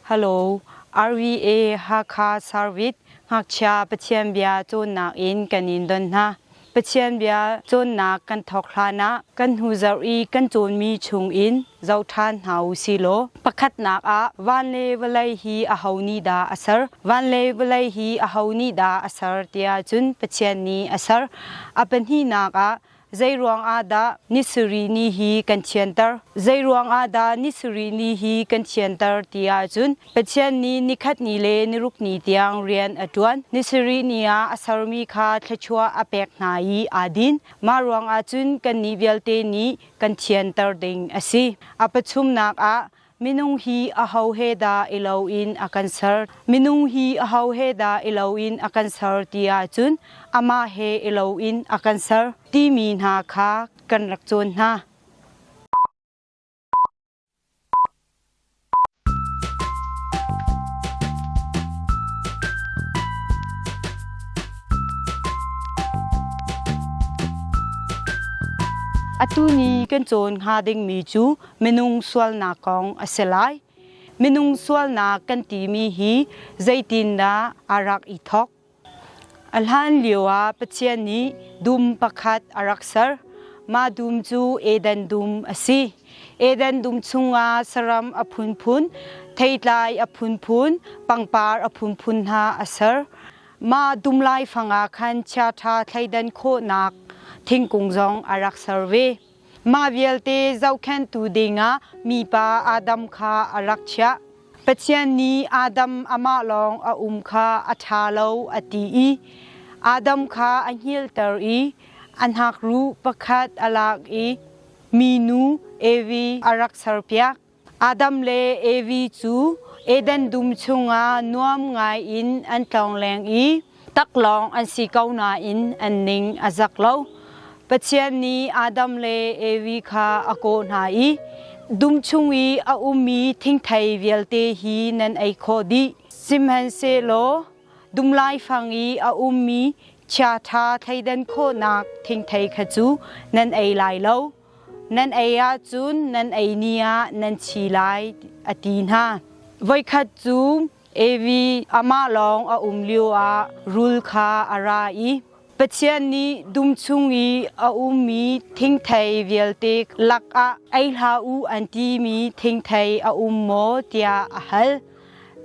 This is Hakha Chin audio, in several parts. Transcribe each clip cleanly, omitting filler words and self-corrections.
Hello, RVA Hakha Service ngakchia Pathian bia cawnnak in kan in don hna. Pathian bia cawnnak kan thawk hlan ah kan hnu zarh i kan cawnmi chung in zoh ṭhan hna u si law pakhatnak ah van le vawlei hi aho nih dah a ser? Van le vawlei hi aho nih dah a ser tiah cun Pathian nih a ser. A pahnihnak ah Zeiruang ah dah ni sarih ni hi kan thianter? Zeiruang ah dah ni sarih ni hi kan thianter ti ahcun Pathian nih nikhat ni le niruk ni tiang rian a ṭuan. Ni sarih ni ah a sermi kha thluachuah a pek hna i aa din. Mah ruangah cun kannih vialte nih kan thianter ding a si. A pathumnak ah minung hi aho he dah i loin a kan ser? Minung hi aho he dah i loin a kan ser ti ahcun amah he i loin a kan ser timi hna kha kan rak cawn hna. Atu ni kan cawn hnga dingmi cu minung sualnak kong a si lai. Minung sualnak kan timi hi zeitindah a rak i thawk? A hlan lioah Pathian nih dum pakhat a rak ser. Mah dum cu Eden dum a si. Eden dum chungah saram a phunphun, theitlai a phunphun, pangpar a phunphun hna a ser. Mah dum laifang ah khan chiaṭha thleidan khawhnak thingkung zong a rak ser ve. Mah vialte zohkhenhtu dingah mipa Adam kha a rak chiah. Pathian nih Adam amah lawng a um kha a ṭha lo a ti i Adam kha a hngilhter i a hnakruh pakhat a lak i minu Evi a rak serpiak. Adam le Evi cu Eden dum chungah nuam ngaiin an tlawngleng i taklawng an si ko nain an ning a zak lo. Pathian nih Adam le Evi kha a kawh hna i dum chung i a ummi thingthei vialte hi nan ei khawh dih. Sihmanhsehlaw dum laifang i a ummi chiaṭha thleidan khawhnak thingthei kha cu nan ei lai lo. Nan ei ahcun nan ei ni ah nan thi lai, a ti hna. Voikhat cu Evi amah lawng a um lioah rul kha a ra i Pathian nih dum chung i a ummi thingthei vialte lakah ei hlah u an timi thingthei a um maw tiah a hal.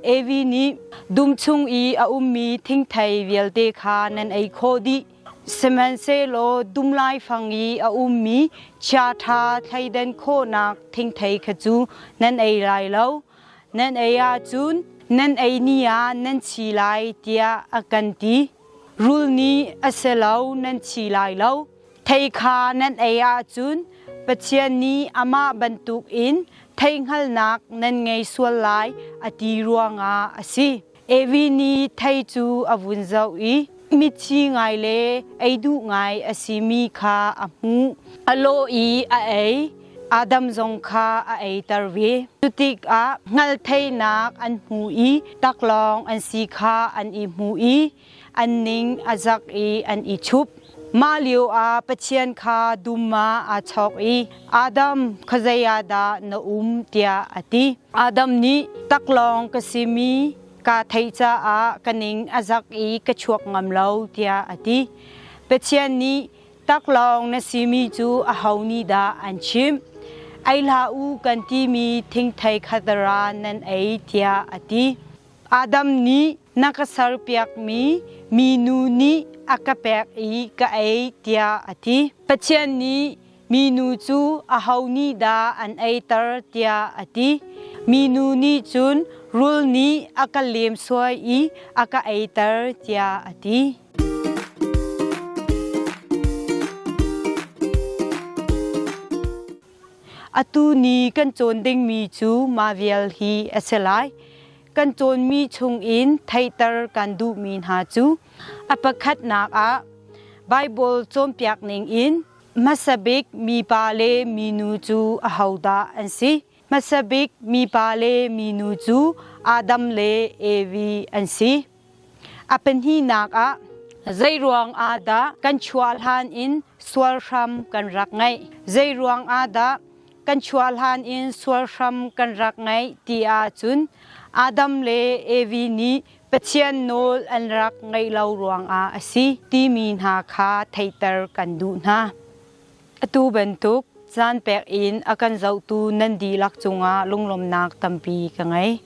Evi nih dum chung i a ummi thingthei vialte kha nan ei khawh dih. Sihmanhsehlaw dum laifang i a ummi chiaṭha thleidan khawhnak thingthei kha cu nan ei lai lo. Nan ei ahcun nan ei ni ah nan thi lai tiah a kan ti. Rul nih a si lo nan thi lai lo. Thei kha nan ei ahcun Pathian nih amah bantukin theihhngalhnak nan ngei sual lai a ti ruangah a si. Evi nih thei cu a vun zoh i mitthi ngai le ei duh ngai a simi kha a hmuh. A lawh i a ei. Adam zong kha a eiter ve. Cutikah hngalhtheihnak an hmu i taklawng an si kha an i hmu i an ning a zak i an i chup. Mah lio ah Pathian kha dum ah aa chawk i Adam khuazei ah dah na um tiah a ti. Adam nih taklawng ka simi kaa theih caah ka ning a zak i ka chuak ngam lo tiah a ti. Pathian nih taklawng na simi cu aho nih dah an chimh? Ei hlah u kan timi thingthei khatara nan ei tiah a ti. Adam nih na ka serpiakmi minu nih a ka pek i ka ei tiah a ti. Pathian nih minu cu aho nih dah an eiter tiah a ti. Minu nih cun rul nih a ka lemsuai i a ka eiter tiah a ti. Atu ni kan cawn dingmi cu mah vial hi a si lai. Kan cawnmi chungin theihter kan duhmi hna cu a pakhatnak ah Baibal cawnpiak ning in hmasa bik mipa le minu cu ahodah an si? Hmasa bik mipa le minu cu Adam le Evi an si. A pahnihnak ah zeiruang ah dah kan chuah hlan in sual hram kan rak ngeih? Zeiruang ah dah kan chuah hlan in sual hram kan rak ngeih ti ahcun. Adam le Evi nih Pathian nawl an rak ngaih lo ruangah a si timi hna kha theihter kan duh hna. Atu bantuk caan pek in a kan zohtu nan dihlak cungah lunglawmhnak tampi ka ngei.